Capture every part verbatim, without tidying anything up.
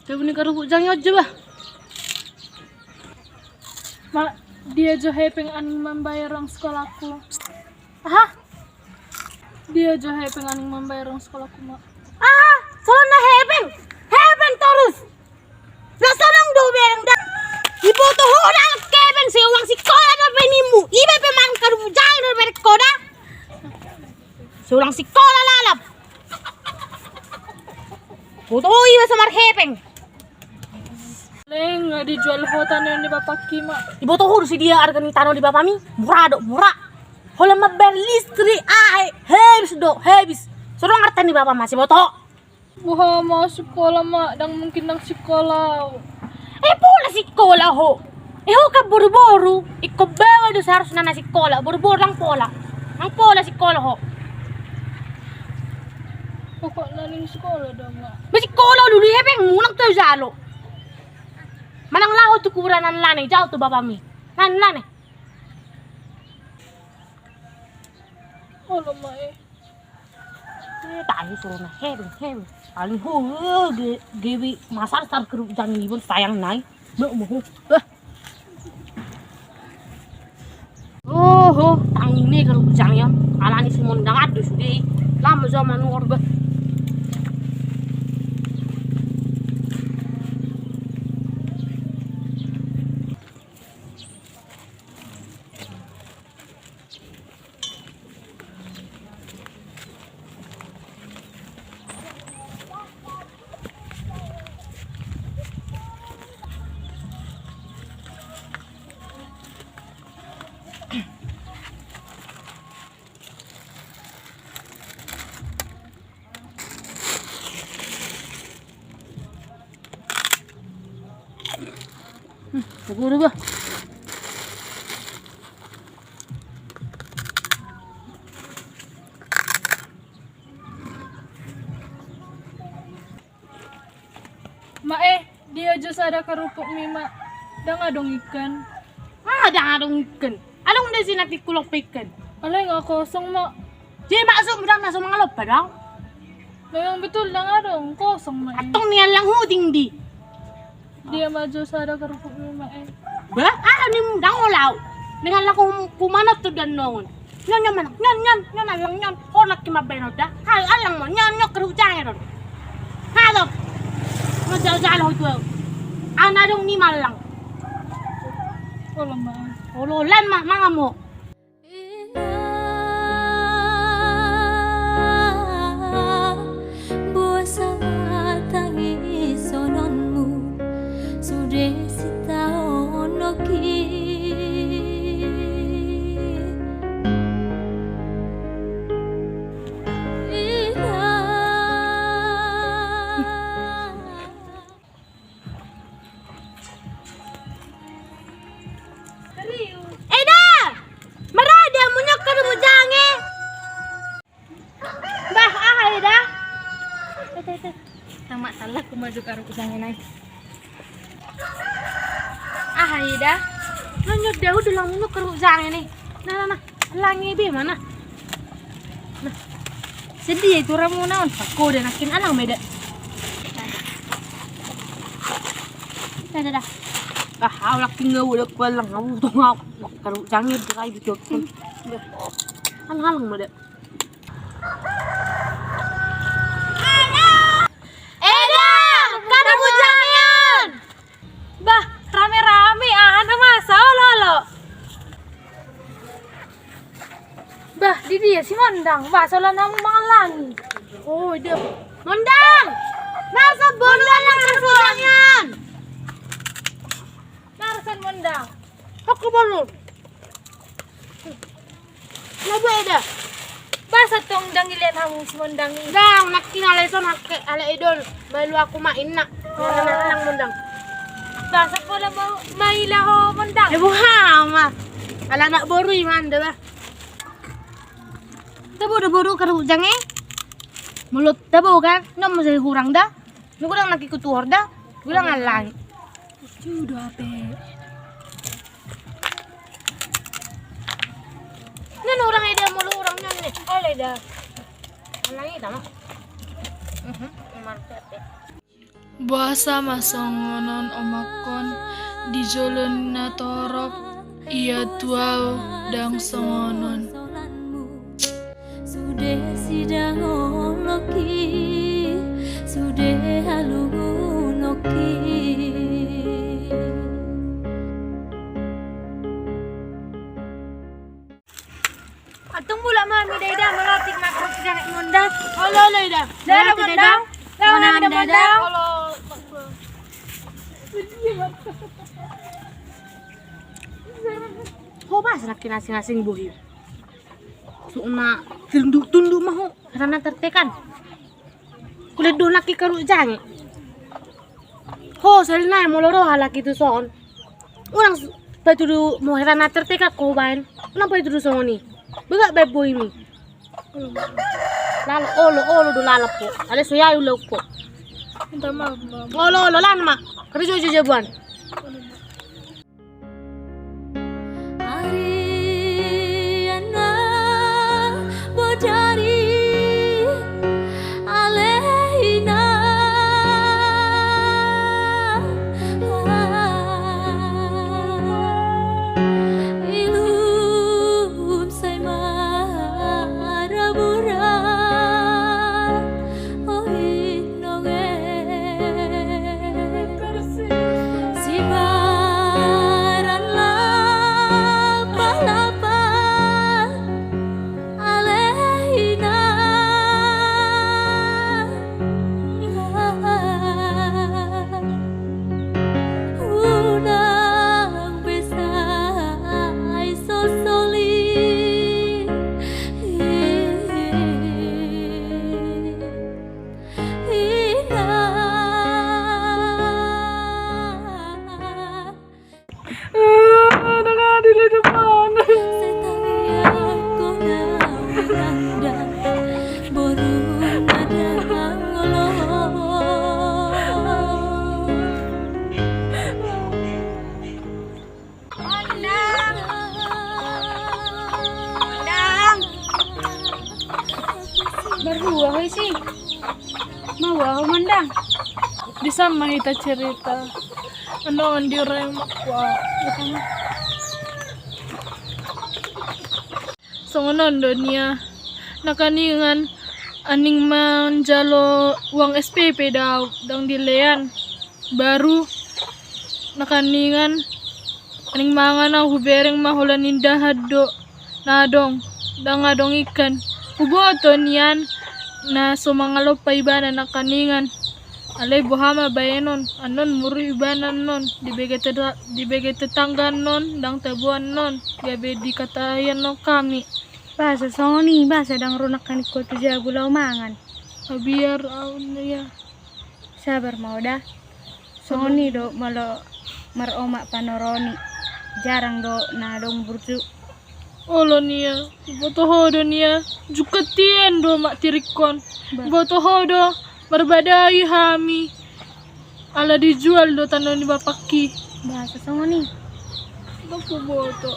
Jabu ni karupuk jange on jo bah. Mak, dia jo hepeng aning mambayar uang sekolahku. Aha? Dia jo hepeng aning mambayar uang sekolahku, Mak. Aha? Songon na hepeng? Hepeng torus. Na songon do bereng da. Diboto ho da hepeng, sai uang sikola dope ninmu. Iba pe mangan karupuk jange dope bereng ho da. Sai uang sikola lalap. Boto ho iba so marhepeng. Leng, nga dijual ho tano ni bapakki, Mak. Diboto ho do si dia arga ni tano ni bapami? Mura do, mura. Holan mambayar listrik, aek, habis do, habis. So dong arta ni bapam, masih boto ho. Boha ma sikola, Mak, ndang mungkin ndang sikola au. Eh, pola sikola ho. Eh, ho kan boruboru. Ingkon baoa do seharusna na sikola, boruboru ndang pola. Ndang pola sikola ho. Pokokna naeng sikola do, Mak. Ba sikola lului hepengmu, unang tu jalo. Manang laho tu kuburan anlane, jalo tu bapami. Nan, nan, eh. Olo, Mak, eh. Eh, tahi soro na hepeng, hepeng. Paling ho, eh, ge-, gabe masarsar karupuk jange ibon, sayang nai. Bek mo ho. Eh. Oho, tanggung ni karupuk jange on. Alani si Mondang do sude. Lama jo manuhor bah. Hmm, poguru bah. Mak, eh, dia jo sada karupukmi, Mak. Ndang adong ikan. Ah, ndang adong ikan. Adong do si nangkin kulompa ikan. Alai nga kosong, Mak. Jadi maksudmu ndang na so mangalompa dang? Memang betul ndang adong, kosong, Mak, eh. Antong niallang huting di. Dia ma jo sada karupukmi, Mak, eh. Bah, aha ninmu, ndang olo au. Ningallang ku, kumanat tu dan nongon. Nion, nion, manang, nion, nion, nion, allang, nion. Ho nangkin mambaen on da. Hal, allang ma on, nion, nion, karupuk jange do on. Halo. Nga jalo-jalo ho tu au. Aha na adong ni ma allang. Olo, Mak. Olo, lan ma, mangan ma ho. Boasa tangisononmu sude sitaonon i. Eda! Marade hamu nion karupuk jange. Bah, aha, Eda? Tama, salah ku maju karupuk jange nai. Aha, Eda? Nunjuk dia udah lamun nion karupuk jange nai. Nah, nah, nah. Allangi be ma na. Nah. Sedia itu ramuna on. Pakoda nangkin allang ma, Eda. Dah, dah, dah. Ah, au nangkin nga udah ku allang, au tong au. Karupuk jange, rai di jokon. Allang, allang ma, Eda. Eda, karupuk jange on. Bah, rame-rame, aha na masa, olo, olo. Bah, di dia si Mondang, bah, solan hamu mangallangi. Oh, dia. Mondang! Nasa boru allang karupuk jange on. Narsan Mondang. Aku boru. Na buat Eda. Bah, satong ndang dilehon hamu si Mondang i. Ndang, nangkin alai so nangke, alai Eda on. Malu aku ma inna. Allang, allang Mondang. Bah, sapola ma, maila ho Mondang. Ya, boha ma. Ala anak boru i ma anda, bah. Tabo do boru karupuk jange. Molo tabo kan, nunga muse hurang da. Nunga godang nangkin hutuhor da. Godang allangi. Sudah ape. Nen orang eda molo orang nen nih. Ole dah. Alai dah mah. Mhm, mantap ya. Boasa ma songon on omakkon, di jolo ni na torop ia tu ahu ndang songon on. Sude sidang olokki, sude haluhunokki. Antong mulak ma hami da, Ida, molo tung ma ro tu janek Mondang. Olo, olo, Ida. Dah, Mondang. Dah, Mondang. Olo. Ho, bah, semakin asing-asing bohi. Sona tunduk-tunduk ma ho, karena tertekan. Kulit do nangkin karuk jange. Ho, sahali nai molo ro halak i tuson, unang paitudu, molo hera na tertekan ho baen, unang paitudu songon i. Bagak baen bohimi. Lalap, olo, olo do lalap ho. Alai so ia ulaon ho. Minta maaf, Bang. Olo, olo, lan ma. Karjo jo jabuan. Ari anna bodari alehina. Ilum sai marabura. Oi. Sibaran lapalapa alehina. Unang be sai sosoli. Mondang. Mondang. Marhua ho isi. Marhua ho, Mondang. Di son ma hita cerita. Annon di rem. Wah. Songon on do nia. Nakaningan aning manjalo uang S P P do au, ndang dilean. Baru nakaningan aning mangan au, hubereng ma holan indahan do na adong, ndang adong ikan. Huboto nian na so mangalompa ibana nakaningan. Alai boha ma baenon, annon muru ibana annon, dibege teta-, dibege tetangga annon, ndang tabo annon, gabe dikatai annon hami. Boasa songon i, boasa ndang ro nangkaning ho tu jabu laho mangan? Mabiar au, Nia. Sabar ma ho da. Songon i do molo maromak panoroni, jarang do na adong burju. Olo, Nia, huboto ho do, Nia, jungkat tian do omak tiringkon. Ba- Huboto ho do marbadai hami. Ala dijual do tano ni bapakki. Boasa songon i? Ndang huboto.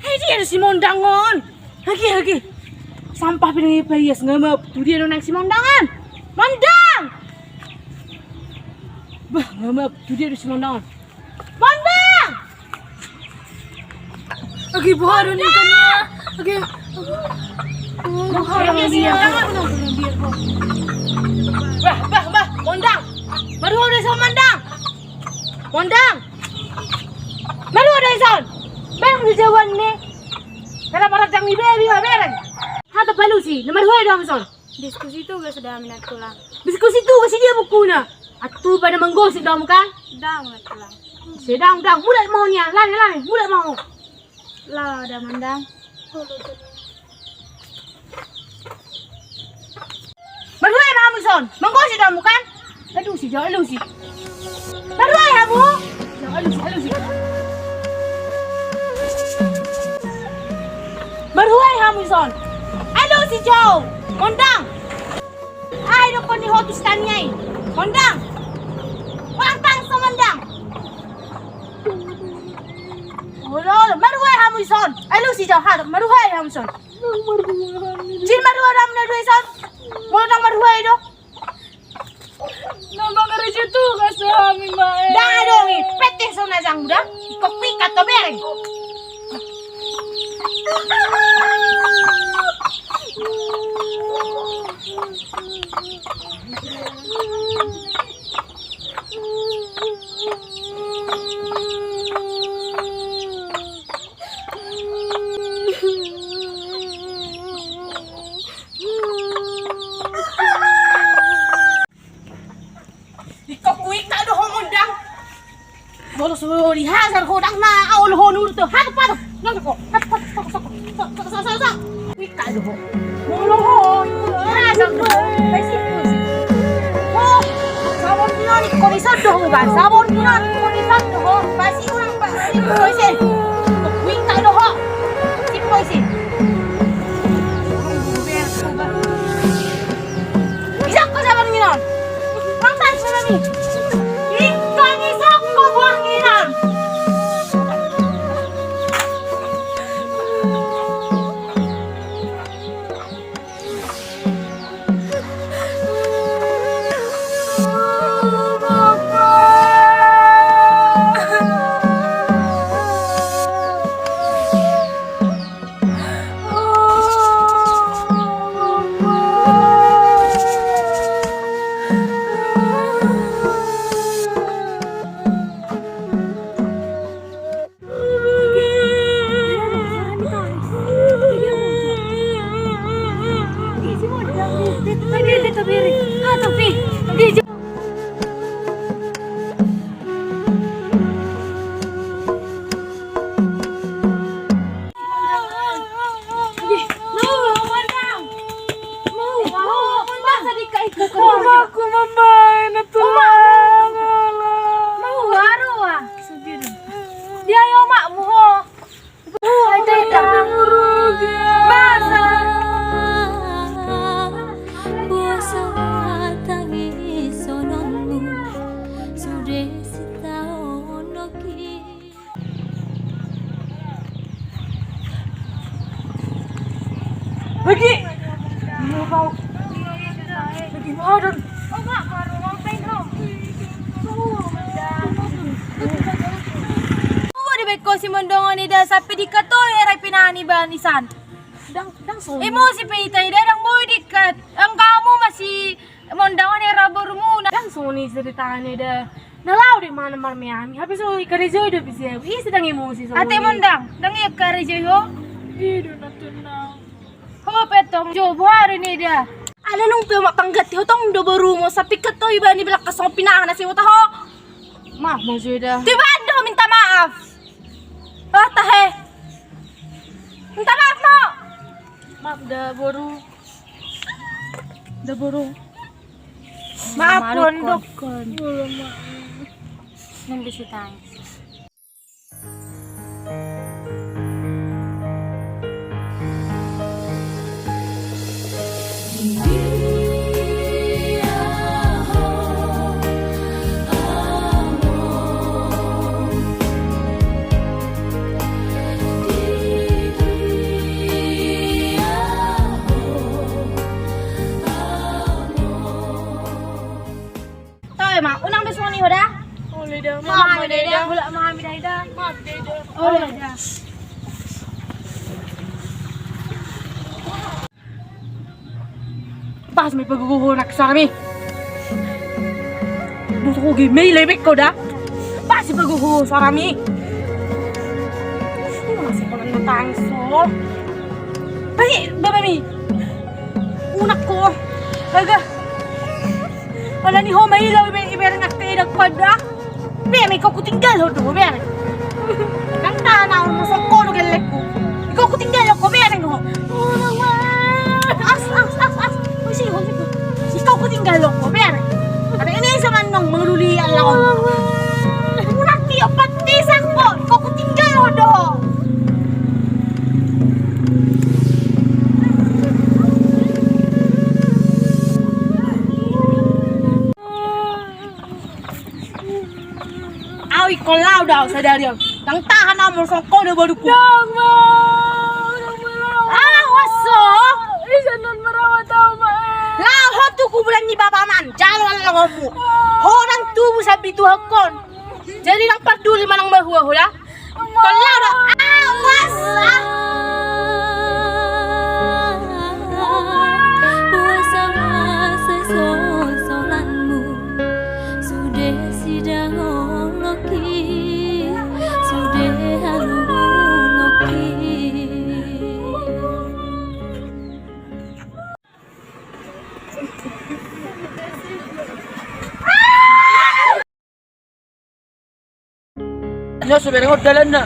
Hei, dia do si Mondang on. Agi, agi. Sampah pe ndang ipaias, nga maop tu dia do nang si Mondang on. Mondang! Bah, nga maop tu dia do si Mondang on. Mondang! Agi, boha do ni, Nia? Agi. Boha do ni, Nia? Bah, bah, bah, Mondang. Marhua do ison, Mondang. Mondang. Marhua do ison. Bereng di jawaban ni. Kena paratang ni babi, bah, bereng. Hata palusi, na marhua do ison. Diskusi tugas do hami, Tulang. Diskusi tugas, dia bukuna. Atu pada manggosip do hamu kan? Ndang, Tulang. Sedang, ndang. Mulak ma ho, Nia. Lani, lani. Mulak ma ho. Laho da, Mondang. Marhua do hamu ison. Manggosip do hamu kan? Alusi jo, alusi. Marhua do hamu? Alusi, alusi. Marhua do hamu ison. Alusi jo. Mondang. Aha idokkon ni ho tu si Tania i? Mondang. Ulang tangso, Mondang. Olo, olo. Marhua do hamu ison. Alusi jo, ha, marhua do hamu ison. Jin, marhua do hamu na dua ison. Molo ndang marhua i do. Mangarejo tugas do hami, Mak, e. Ndang adong i, pete so na jang da. Ingkon huikat ho, bereng. Ingkon huikat do ho, Mondang. Molo so dihajar ho, ndang na olo ho nurut ho. Hatop, hatop. Ndang ho. Hatop, hatop, sok, sok, sok. Huikat do ho. Molo ho dihajar ho, paisi ho ise. Ho, sabon ni on ingkon dison do ho, ba. Sabon ni on ingkon dison do ho. Paisi ho, ba. Paisi ho ise. Huikat do ho. Paisi ho ise. Isok ho sabon ni on. Mantan sonami. Ingkon isok ho borngin on. Omakku mambaen na tulang. Dia i omakmu ho. Basa. Boasa tangisononmu sude sitaonoki. Lagi. Lagi madan. Dibaen ho si Mondang on i da, sampe diikat ho era i pinahan i ba nisan. Ndang, ndang songon i. Emosi pe hita i da, ndang boi diikat. Angka hamu ma si Mondang on era borumuna. Ndang songon i ceritana da. Na laho do imana marmeami, hape so ikarejoi do pe si au. Ise ndang emosi songon i. Ate Mondang, ndang i ikarejoi ho? I do na tuna. Ho pe tong jo, boha do i da. Ala nunga pe omak pangganti ho, tong do borumu, sampe ikat ho ibana i balak ka songon pinahan na siboto ho. Maaf ma jo da. Tiba do minta maaf. Ah, tahe. Minta maaf ma. Maaf da boru. Da boru. Maaf, Mondang. Ndang bisa tangis. Toe ma, unang do songon i ho da. Olo da, maaf ma da i da. Olo, maaf ma da i da. Maaf da i da. Olo da. Pas ma ipagogo ho nang sonami. Boto ho ge maila ibaen ho da. Pas ipagogo ho sonami. Masih kolan na tangis ho. Bae, baba mi. Unang ho. Baga. Alani ho maila ibereng ate da panda. Bereng, ingkon hutinggalhon do ho, bereng. Ndang tahan au molo songon ho do gellengku. Ingkon hutinggalhon ho, bereng ho. As, as, as, as. Isi ho, isi ho. Ingkon hutinggalhon ho, bereng. Ate ini sama nong mengeluli ala ho. Unang tiop patisan ho. Ingkon hutinggalhon do ho. Au ingkon laho do au sadari on. Ndang tahan au molo songon ho do borungku. Ndang ma, ndang ma laho. Alah, waso. Ise na merawat au ma e. Laho ho tu kuburan ni bapamu, jalo ala lalaonmu. Dituhangkon. Jadi ndang parduli manang mahua ho da. Tolong da. Awas. Puasa masa sosolanmu. Sude sidang oloki. Sude halungoki. Nya so bereng on dalanna.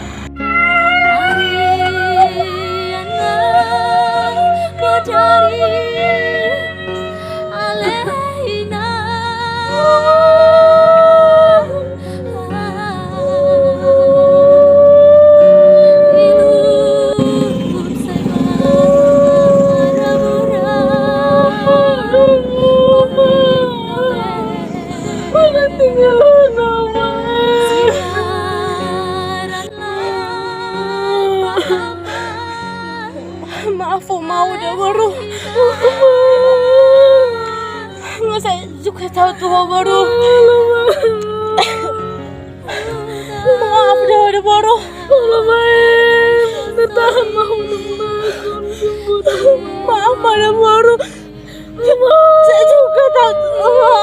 Maaf, Oma, da boru. Nga sai jungkat au tu ho, boru. Maaf da, da boru. Maaf ma, da boru. Nga sai jungkat au tu ho.